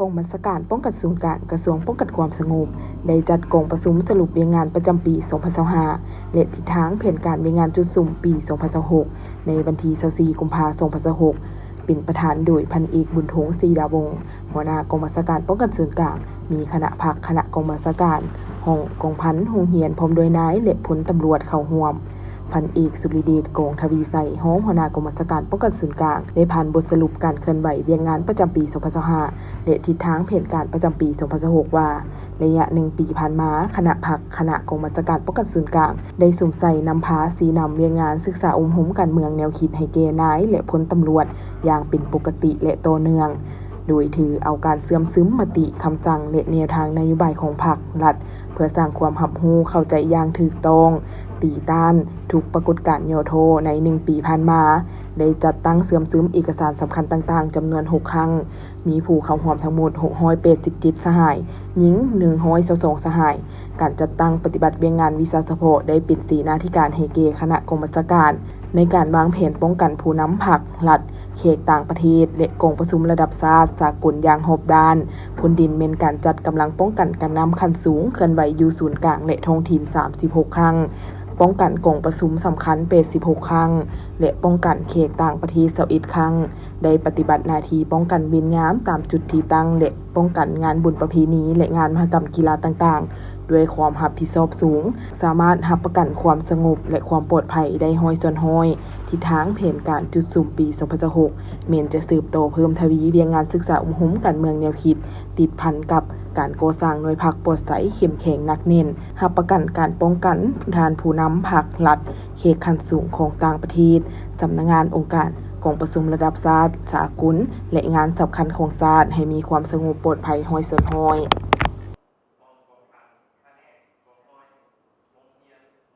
ກອງບັນຊາການປ້ອງກັນສູນກາງ ກະຊວງປ້ອງກັນຄວາມສະຫງົບ ໄດ້ຈັດກອງປະຊຸມສະຫຼຸບວຽກງານປະຈຳປີສອງພັນຊາວຫ້າ ແລະ ທິດທາງແຜນການວຽກງານຈຸດສຸມປີສອງພັນຊາວຫົກ ໃນວັນທີຊາວສີ່ ກຸມພາ ສອງພັນຊາວຫົກ ເປັນປະທານໂດຍ ພັນເອກ ບຸນທົງ ສີດາວົງ ຫົວໜ້າກອງບັນຊາການປ້ອງກັນສູນກາງ, ມີຄະນະພັກ, ຄະນະກອງບັນຊາການ, ຫ້ອງກອງພັນ, ໂຮງຮຽນ ພ້ອມດ້ວຍນາຍ ແລະ ພົນຕຳຫຼວດເຂົ້າຮ່ວມ. ພັນເອກ ສຸລິເດດ ກອງທະວີໄຊ ຮອງຫົວໜ້າກອງບັນຊາການປ້ອງກັນສູນກາງ ໄດ້ຜ່ານບົດສະຫຼຸບການເຄື່ອນໄຫວວຽກງານປະຈຳປີສອງພັນຊາວຫ້າ ແລະ ທິດທາງແຜນການປະຈຳປີສອງພັນຊາວຫົກ ວ່າ ໄລຍະໜຶ່ງປີຜ່ານມາ, ຄະນະພັກ, ຄະນະກອງບັນຊາການປ້ອງກັນສູນກາງ ໄດ້ສຸມໃສ່ນຳພາຊີ້ນຳວຽກງານສຶກສາອົບຮົມການເມືອງແນວຄິດໃຫ້ແກ່ນາຍ ແລະ ພົນຕຳຫຼວດຢ່າງເປັນປົກກະຕິ ແລະ ຕໍ່ເນື່ອງ, ໂດຍຖືເອົາການເຊື່ອມຊຶມມະຕິ, ຄຳສັ່ງ ແລະ ແນວທາງນະໂຍບາຍຂອງພັກ, ລັດ ເພື່ອສ້າງຄວາມຮັບຮູ້ເຂົ້າໃຈຢ່າງຖືກຕ້ອງ, ຕີຕ້ານທຸກປາກົດການຫຍໍ້ທໍ້ໃນໜຶ່ງປີຜ່ານມາ, ໄດ້ຈັດຕັ້ງເຊື່ອມຊຶມເອກະສານສຳຄັນຕ່າງໆ ຈຳນວນຫົກຄັ້ງ, ມີຜູ້ເຂົ້າຮ່ວມທັງໝົດຫົກຮ້ອຍແປດສິບເຈັດສະຫາຍ, ຍິງໜຶ່ງຮ້ອຍຊາວສອງສະຫາຍ. ການຈັດຕັ້ງປະຕິບັດວຽກງານວິຊາສະເພາະໄດ້ເປັນເສນາທິການໃຫ້ແກ່ຄະນະກອງບັນຊາການ ໃນການວາງແຜນປ້ອງກັນຜູ້ນຳພັກ, ລັດ, ແຂກຕ່າງປະເທດ ແລະ ກອງປະຊຸມລະດັບຊາດ, ສາກົນຢ່າງຮອບດ້ານ. ພົ້ນເດັ່ນແມ່ນການຈັດກຳລັງປ້ອງກັນການນຳຂັ້ນສູງເຄື່ອນໄຫວຢູ່ສູນກາງ ແລະ ທ້ອງຖິ່ນສາມສິບຫົກຄັ້ງ, ປ້ອງກັນກອງປະຊຸມສຳຄັນແປດສິບຫົກຄັ້ງ ແລະ ປ້ອງກັນແຂກຕ່າງປະເທດຊາວເອັດຄັ້ງ. ໄດ້ປະຕິບັດໜ້າທີ່ປ້ອງກັນເວນຍາມຕາມຈຸດທີ່ຕັ້ງ ແລະ ປ້ອງກັນງານບຸນປະເພນີ ແລະ ງານມະຫະກຳກິລາຕ່າງໆ ດ້ວຍຄວາມຮັບຜິດຊອບສູງ, ສາມາດຮັບປະກັນຄວາມສະຫງົບ ແລະ ຄວາມປອດໄພໄດ້ຮ້ອຍສ່ວນຮ້ອຍ. ທິດທາງແຜນການຈຸດສຸມປີສອງພັນຊາວຫົກ ແມ່ນຈະສືບຕໍ່ເພີ່ມທະວີວຽກງານສຶກສາອົບຮົມການເມືອງແນວຄິດ ຕິດພັນກັບການກໍ່ສ້າງໜ່ວຍພັກປອດໃສເຂັ້ມແຂງໜັກແໜ້ນ, ຮັບປະກັນການປ້ອງກັນດ້ານຜູ້ນຳພັກ, ລັດ, ແຂກຂັ້ນສູງຂອງຕ່າງປະເທດ, ສຳນັກງານ, ອົງການ, ກອງປະຊຸມລະດັບຊາດ, ສາກົນ ແລະ ງານສຳຄັນຂອງຊາດ ໃຫ້ມີຄວາມສະຫງົບປອດໄພຮ້ອຍສ່ວນຮ້ອຍ.